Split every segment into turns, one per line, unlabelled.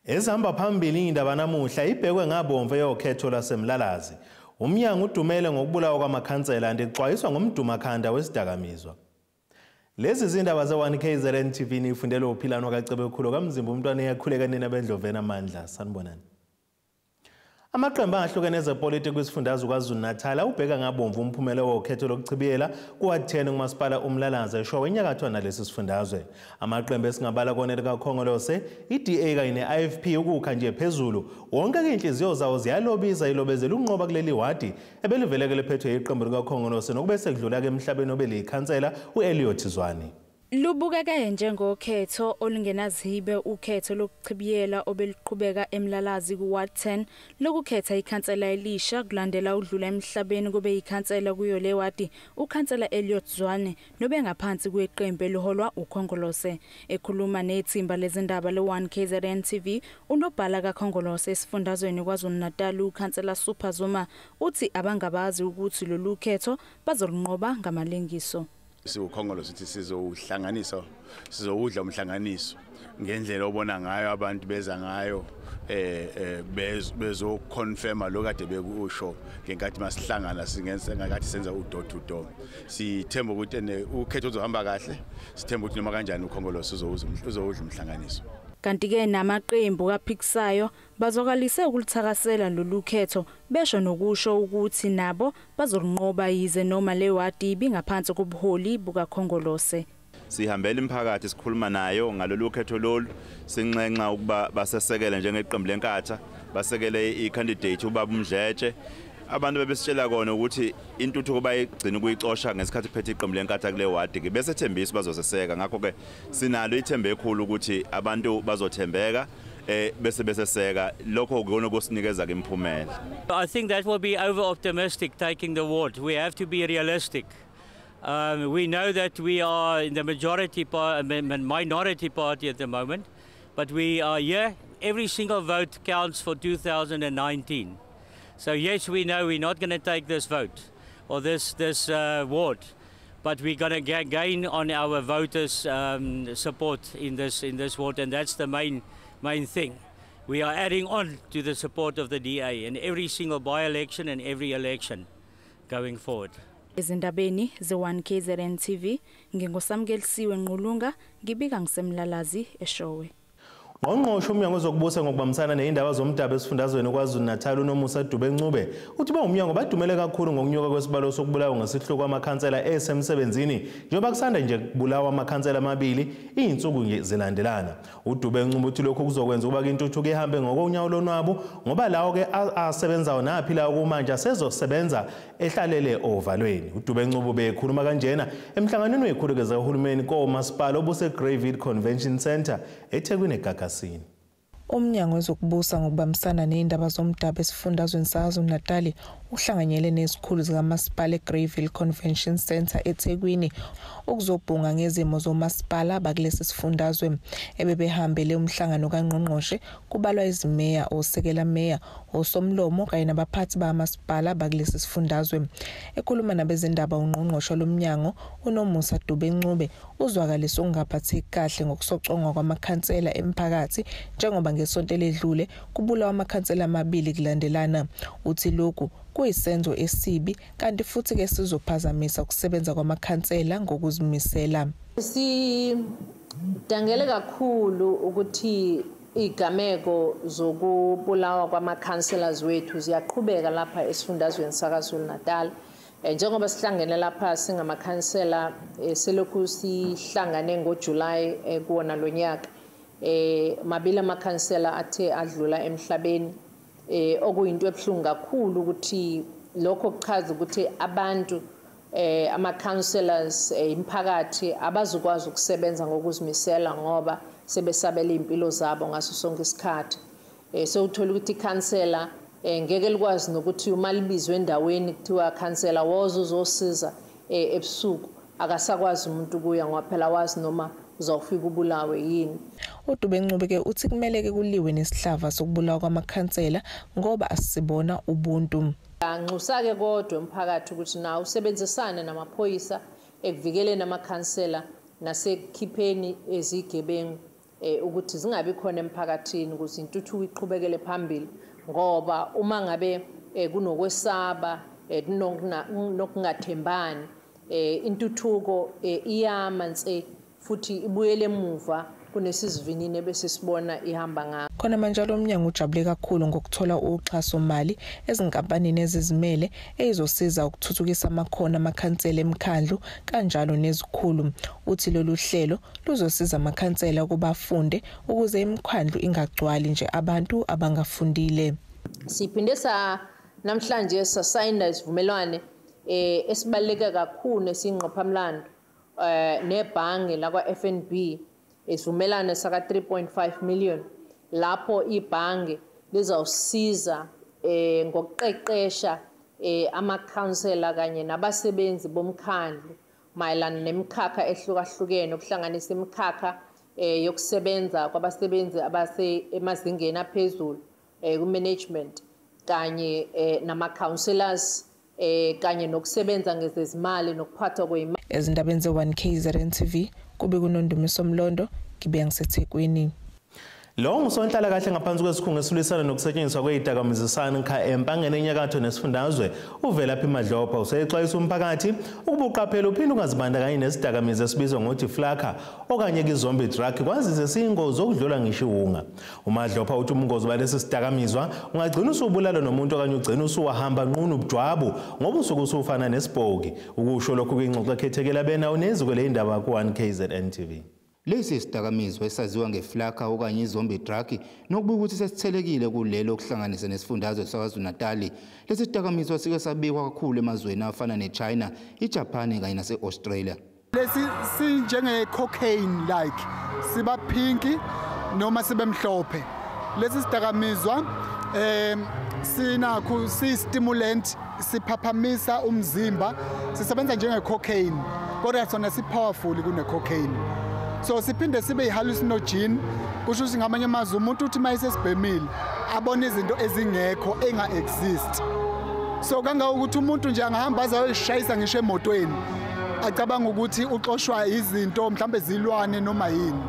Ezihamba phambili indaba namuhla ibhekwe ngabomvu eyokhetho lwaseMlalazi. Umnyango udumele ngokubulawa kwamakhansela andixwayiswa ngomdumakhanda wesidakamizwa. Lezi zindaba ze-1 KZN TV nifundelwe uphilano kaCebekhulu kaMzimba umntwana eyakhuleka nina bendlovena amandla. Sanibonani. Amaqembu ahlukene ezepolitiki kwisifundazwe KwaZulu-Natal ubheka ngabomvu umphumela wokhetho lokuchibiyela kuward 10 kumasipala uMlalazi eShowe enyakatho nalesi sifundazwe. Amaqembu esingabala kona likaKhongolose, iDA kanye ne-IFP ukukha nje phezulu. Wonke ke inhliziyo zawo ziyalobiza ilobezela ukunqoba kuleli wadi ebeliveleke liphethwe iqembu likaKhongolose nokube sekudlula ke emhlabeni obeliyikhansela uElliot Zwane.
Lubukeke njengokhetho olungenazibe ukhetho lokuchibiyela obeluqhubeka eMlalazi ku-Ward 10 lokukhetha ikhansela elisha kulandela udlula emhlabeni kube ikhansela kuyo le wadi ukhansela Elliot Zwane nobengaphansi kweqembu eliholwa uKhongolose. Ekhuluma nethimba lezindaba le-1 KZN TV unobhala kaKhongolose esifundazweni KwaZulu-Natal ukhansela Super Zuma uthi abangabazi ukuthi lolu khetho bazolunqoba ngamalengiso.
SiwuKhongolose ukuthi sizowuhlanganisa, sizowudla umhlanganiso ngendlela obona ngayo abantu beza ngayo bezoconfirma lo kade bekusho ngenkathi masihlangana singenze ngakathi senza u-door to door. Sithemba ukuthi ukhetho uzohamba kahle, sithemba ukuthi noma kanjani uKhongolose uzowudla umhlanganiso.
Kanti ke namaqembu kaphikisayo bazokalise ukulithakasela lolu khetho besho nokusho ukuthi nabo bazolunqoba yize noma le wadi ibingaphansi kobuholi bukaKhongolose.
Sihambela imphakathi sikhuluma nayo ngalolu khetho lolu, sinxenxa ukuba basesekele njengeqembu leNkatha, basekele i-candidate ubaba uMdletshe. Abantu bebesitshela kona ukuthi intuthuko bayigcina ukuyicosha ngesikhathi phethe iqembu leNkatha kule wadi ke besethembisa bazoseseka. Ngakho ke sinalo ithemba ekhulu ukuthi abantu bazothembeka bese beseseka, lokho kuyona kusinikeza ke imphumela.
I think that will be over optimistic taking the ward. We have to be realistic. We know that we are in the majority minority party at the moment, but we are here. Every single vote counts for 2019. So yes, we know we're not going to take this vote or this ward, but we're going to gain on our voters' support in this ward, and that's the main thing. We are adding on to the support of the DA in every single by-election and every election going forward.
Ezindabeni ze-1 KZN TV, ngingosamkelisiwe Nqulunga, ngibika ngisemlalazi eShowe.
Ngqongqoshe umnyango wezokubusa ngokubambisana nezindaba zomdabu esifundazweni KwaZulu-Natal uNomusa Dube-Ncube uthi bawumnyango badumele kakhulu ngokunyuka kwesibalo sokubulawa ngesihluku kwamakhansela esemsebenzini njengoba kusanda nje kubulawa amakhansela amabili izinsuku nje zilandelana. uDube-Ncube uthi lokhu kuzokwenza ukuba intuthuko ihambe ngokonyawo lonwabo ngoba lawo ke asebenzayo naphilayo kumanje asezosebenza ehlalele ovalweni. uDube-Ncube bekhuluma kanjena emhlanganweni wekhulu zikahulumeni komasipala obuse-Greyville Convention Centre eThekwini eGagasini.
Umnyango wezokubusa ngokubambisana nezindaba zomdabu esifundazweni saKwaZulu-Natal uhlanganyele nezikhulu zikamasipala eGreyville Convention Centre eThekwini ukuzobhunga ngezimo zomasipala bakulesi sifundazwe. Ebebehambele umhlangano kangqongqoshe kubalwa izimeya, osekela meya, osomlomo kanye nabaphathi bamasipala bakulesi sifundazwe. Ekhuluma nabezindaba ungqongqoshe lomnyango uNomusa Dube-Ncube uzwakalise ukungaphatheki kahle ngokusocongwa kwamakhansela emphakathi njengoba ngesonto eledlule kubulawa amakhansela amabili kulandelana. Uthi lokhu kuyisenzo esibi kanti futhi ke sizophazamisa ukusebenza kwamakhansela ngokuzimisela.
Sidangele kakhulu ukuthi igameko zokubulawa kwama-councillors wethu ziyaqhubeka lapha esifundazweni saKwaZulu-Natal. Njengoba sihlangene lapha singamakhansela selokhu sihlangane ngoJuly kuwona lo nyaka, mabili amakhansela athe adlula emhlabeni, okuyinto ebuhlungu kakhulu ukuthi lokho kuchaza ukuthi abantu ama-councillors imphakathi abazokwazi ukusebenza ngokuzimisela ngoba sebesabela impilo zabo ngaso sonke isikhathi. Sewuthola ukuthi ikhansela ngeke likwazi nokuthi uma libizwe endaweni kuthiwa khansela woza uzosiza ebusuku, akasakwazi umuntu kuya ngoba phela wazi noma uzawufika ubulawe yini.
uDube-Ncube ke uthi kumele ke kuliwe nesihlava sokubulawa kwamakhansela ngoba asibona ubuntu.
Anxusa-ke kodwa umphakathi ukuthi nawo usebenzisane namaphoyisa ekuvikeleni amakhansela nasekukhipheni ezigebengu. ukuthi zingabi khona emphakathini ukuze intuthuko iqhubekele phambili, ngoba uma ngabe kunokwesaba nokungathembani intuthuko iyama nse futhi ibuyele emuva kunesizivinini bese sibona ihamba ngayo.
Khona manjalo umnyango ujabule kakhulu ngokuthola uxhaso mali ezinkampanini ezizimele ezizosiza ukuthuthukisa amakhono amakhansela emkhandlu kanjalo nezikhulu. Uthi lolu hlelo luzosiza amakhansela ukuba afunde ukuze imikhandlu ingagcwali nje abantu abangafundile.
Siphinde sa namhlanje sasayinda isivumelwane esibaluleke kakhulu nesingqophamlando nebhange lakwa FNB, isivumelwano saka 3.5 million lapho ibhange lizawusiza ngokuqeqesha amakhansela kanye nabasebenzi bomkhandlu mayelana nemikhakha ehlukahlukene, okuhlanganisa imikhakha yokusebenza kwabasebenzi abase emazingeni aphezulu ku-management kanye nama-councillors kanye nokusebenza ngezezimali nokuphathwa kwemali.
Ezindabeni ze-1KZN TV kube kuNondumiso Mlondo, ngibe ngiseThekwini.
Lo ngusonhlala kahle ngaphansi kwesikhungo esilwisana nokusetshenziswa kwezidakamizwa SANCA eMpangeni enyakatho nesifundazwe uVelaphi Madlopha usexwayisa umphakathi ukuba uqaphele uphinde ungazibandakanyi nesidakamizwa esibizwa ngokuthi flakka okanye ki-zombie drug, kwazise siyingozi okudlula ngisho iwunga. UMadlopha uthi ubungozi balesi sidakamizwa ungagcina usubulala nomuntu okanye ugcina usuwahamba nqunu ubujwabu ngoba usuke usufana nesibhoki. Ukusho lokhu kwingxoxo ekhethekile abenawo neziko ley'ndaba ku-1KZN TV.
Lesi sidakamizwa esaziwa ngeflakka okanye izombie drug nokubuka ukuthi sesithelekile kulelo okuhlanganisa nesifundazwe saKwaZulu-Natal. Lesi sidakamizwa sike sabikwa kakhulu emazweni afana neChina, iJapan kanye nase-Australia.
Lesi sinjenge cocaine like, siba pink noma sibe mhlophe. Lesi sidakamizwa sinakho si stimulant, siphaphamisa umzimba, sisebenza njenge cocaine kodwa sona si powerful kune cocaine. So siphinde sibe i-hallucinogen, kusho ukuthi ngamanye amazwi umuntu uthi uma esesibhemile abone izinto ezingekho enga-exist. So kangangokuthi umuntu nje angahamba aze ayoyishayisa ngisho emotweni acabanga ukuthi uxoshwa izinto mhlambe zilwane noma yini.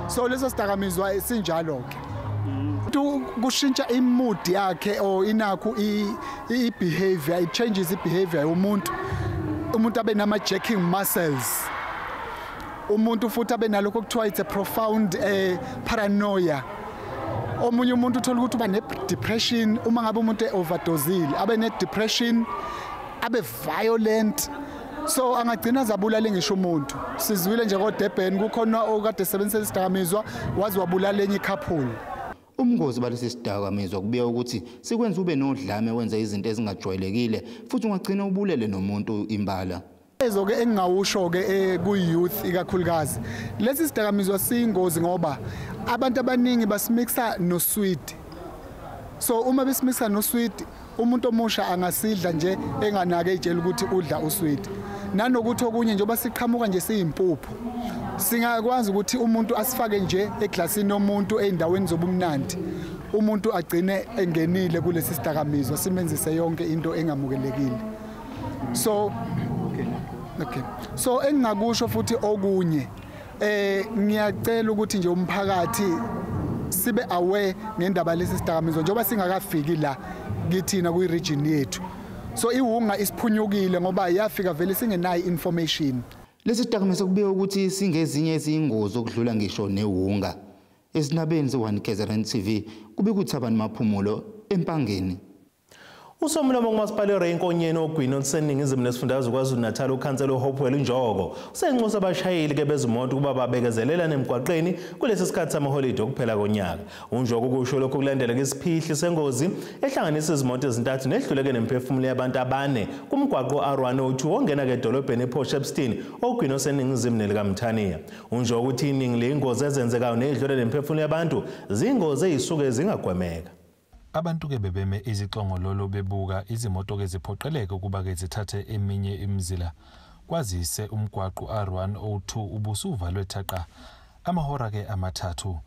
So leso sidakamizwa sinjalo-ke. Kushintsha i-mood yakhe or inakho i-behavior, it changes i-behavior yomuntu. Umuntu abe nama-jerking muscles. Umuntu futhi abe nalokho okuthiwa it's a profound paranoia. Omunye umuntu uthola ukuthi uba ne-depression uma ngabe umuntu e-overdosile, abe ne-depression, abe violent. So angagcina zabulale ngisho umuntu. Sizwile nje koDurban kukhona okade esebenzisa isidakamizwa waze wabulala enye i-couple.
Ubungozi balesi sidakamizwa kubika ukuthi sikwenza ube nodlame, wenza izinto ezingajwayelekile futhi ungagcina ubulele nomuntu imbala.
Ezo-ke engingawusho-ke ku-youth ikakhulukazi, lesi sidakamizwa siyingozi ngoba abantu abaningi basimixa noswidi. So uma besimixa noswidi, umuntu omusha angasidla nje enganake ey'tshela ukuthi udla uswidi. Nanokuthi okunye njengoba siqhamuka nje siyimpuphu, singakwazi ukuthi umuntu asifake nje eglasini yomuntu ey'ndaweni zobumnandi, umuntu agcine engenile kulesi sidakamizwa simenzise yonke into engamukelekile. So okay. So engingakusho futhi okunye, ngiyacela ukuthi nje umphakathi sibe aware ngendaba lesi sidakamizwa njengoba singakafiki la kithina kwi-region yethu. So iwunga isiphunyukile ngoba yafika vele singenayo information.
Lesi sidakamizwa kubika ukuthi singezinye eziyingozi okudlula ngisho newunga. Ezinabeni ze-1KZN TV kubika uThabani Maphumulo eMpangeni.
Usomlomo kumasipala uRay Nkonyeni ogwini oluseningizimu nesifundazwe KwaZulu-Natal ukhansela uHopewell Njoko usenxusa abashayeli ke bezimoto ukuba babekezelelane emgwaqeni kulesi sikhathi samaholide okuphela konyaka. UNjoko kusho lokhu kulandela isiphihli sengozi ehlanganisa izimoto ezintathu nedluleke nemphefumulo yabantu abane kumgwaqo R102 ongena ke edolobheni ePort Shepstone ogwini oseningizimu nelikaMthaniya. UNjoko uthi iningi leyingozi ezenzekayo nedlule nemphefumulo yabantu zingozi ezisuke zingagwemeka.
Abantu-ke bebeme izixongololo bebuka izimoto-ke ziphoqeleke ukuba-ke zithathe eminye imizila, kwazise umgwaqo R102 ubusuvalwe thaqa amahora-ke amathathu.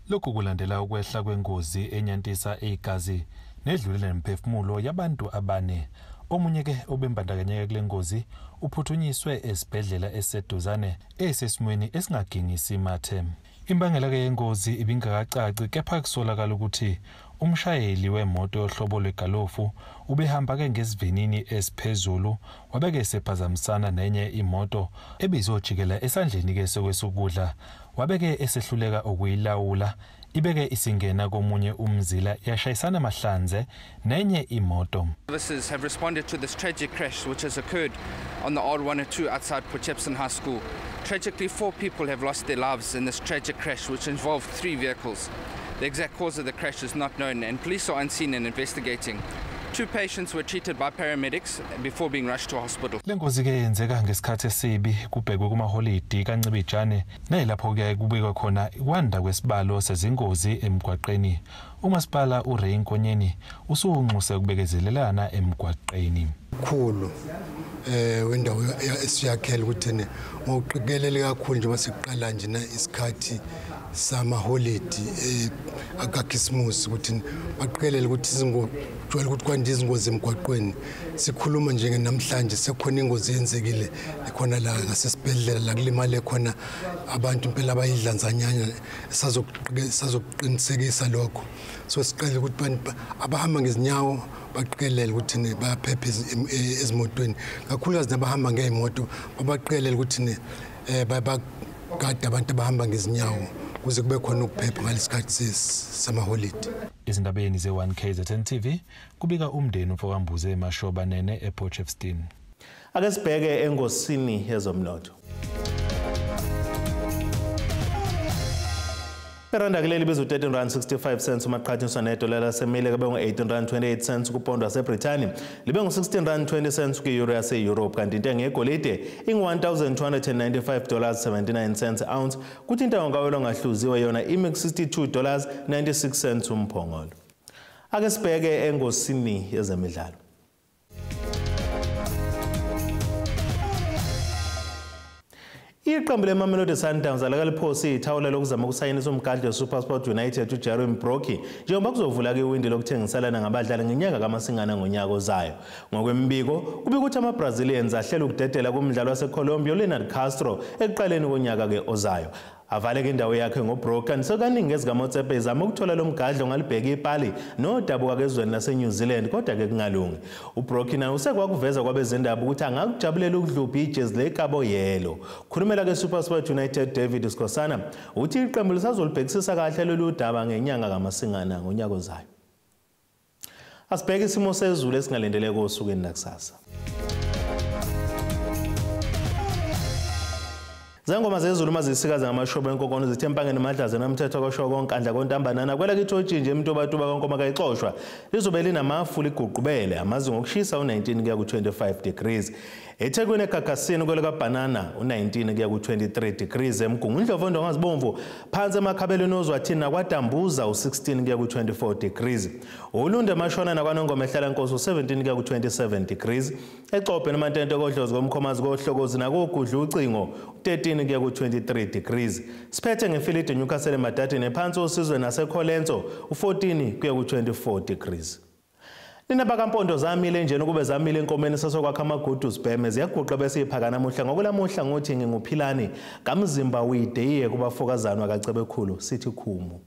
Lokhu kulandela ukwehla kwengozi enyantisa igazi nedlulele nemphefumulo yabantu abane. Omunye-ke obembandakanyeka kule ngozi uphuthunyiswe esibhedlela esiseduzane esesimweni esingagingisi mathe. Imbangela ke yengozi ibingakacaci, kepha kusolakala ukuthi umshayeli wemoto yohlobo lwegalofu ubehamba ke ngesivinini esiphezulu, wabeke sephazamisana nenye imoto ebizojikela esandleni ke sokwesokudla, wabeke esehluleka ukuyilawula, ibeke isingena komunye umzila yashayisana mahlanze nenye imoto.
Services have responded to this tragic crash which has occurred on the R102 outside Port Shepstone High School. Tragically, 4 people have lost their lives in this tragic crash which involved 3 vehicles. The exact cause of the crash is not known and police are on scene and investigating. 2 patients were treated by paramedics before being rushed to hospital.
Lengozi ke yenzeka ngesikhathi esibi kubhekwe kumaholidi kaNcibijane, nayilapho ke kubikwa khona kwanda kwesibalo sezingozi emgwaqeni. Umasipala uRay Nkonyeni usunxuse ukubekezelelana emgwaqeni.
Khulu wendawo esiyakhela ukuthi ngokuqikelele kakhulu njengoba siqala nje na isikhathi samaholidi akaKhisimusi, ukuthi baqikelele ukuthi izingojwayele ukuthi kwande izingozi emgwaqweni. Sikhuluma njenge namhlanje sekukhona ingozi eyenzekile khona la ngasesibhedlela la kulimale khona abantu impela abayidlanzanyana, sazokuqinisekisa lokho. So siqale ukuthi abantu abahamba ngezinyawo baqikelele ukuthi bayaphepha ezimotweni, kakhulukazi nabahamba ngezimoto babaqikelele ukuthi bagade abantu abahamba ngezinyawo kuze kube khona ukuphepha ngalesikhathi samaholidi.
Izindabeni ze-1KZN TV kubika umndeni uMfokambuze eMashoba Nene ePort Shepstone.
Ake sibheke engosini yezomnotho. Iranda kuleli biza u-R13.65 uma qhathaniswa nedola laseMelika libe ngu-R18.28 kupondo waseBrithani, libe ngu-R16.20 kwi-euro yase-Europe, kanti intengo yegolide ingu-$1,295.79 ounce, kuthi intengo kawelo ongahluziwe yona imi ku-$62.96 umphongolo. Ake sibheke engosini yezemidlalo. Iqembu leMamelodi Sundowns alakaliphosi ithawula lokuzama ukusayinisa umgadli weSuperSport United uJeremy Brockie njengoba kuzovula iwindi lokuthengiselana ngabadlali ngenyanga kaMasingana ngonyaka ozayo. Ngokwembiko kubika ukuthi ama-Brazilians ahlela ukudedela kumdlalo waseColombia uLeonard Castro ekuqaleni konyaka ke ozayo. Avaleke indawo yakhe ngoBrockie sekaningi ezikaMotsepe izama ukuthola lo mgadli ongalibheka ipali nodabuka kezweni lase-New Zealand, kodwa ke kungalungi. UBrockie naye usekwakuveza kwabezindaba ukuthi angakujabulela ukudlubha ijezi lekabo yelo. Khulumela ke-SuperSport United David Skosana uthi iqembu lisazolibhekisisa kahle lolu daba ngenyanga kaMasingana ngonyaka ozayo. Asibheke isimo sezulu esingalindeleke osukwini nakusasa. Zangoma zezulu mazisikaza ngamashobo enkokono zithe empangeni madlaza namthetho kwasho konkandla kontambanana kwela kithi otshinje emtobatuba konkoma kayixoshwa lizobe linamafu liguqubele amazinga okushisa u19 kuya ku25 degrees. eThekwini eGagasini kwelika banana u19 kuya ku23 degrees, eMgungundlovu Ndongazibomvu phansi emakhabeleni oZwathini nakwaDambuza u16 kuya ku24 degrees, uLundi eMashona nakwaNongoma ehlala Nkosi u17 kuya ku27 degrees, eXobhe noMantente kodlozi komkhomazi kohlokozi nakogudla ucingo u13 kuya ku23 degrees. Siphethe ngefilidi Newcastle eMadadeni phansi osizwe naseKholenso u14 kuya ku24 degrees. Nina bakampondo zamile njena ukube zamile enkomeni sasokwakha amagudu sibheme ziyaguqa bese iphaka namuhla ngokulamuhla ngothi nginguphilani kamzimba uyideye kubafokazana kaCebekhulu sithi khumu.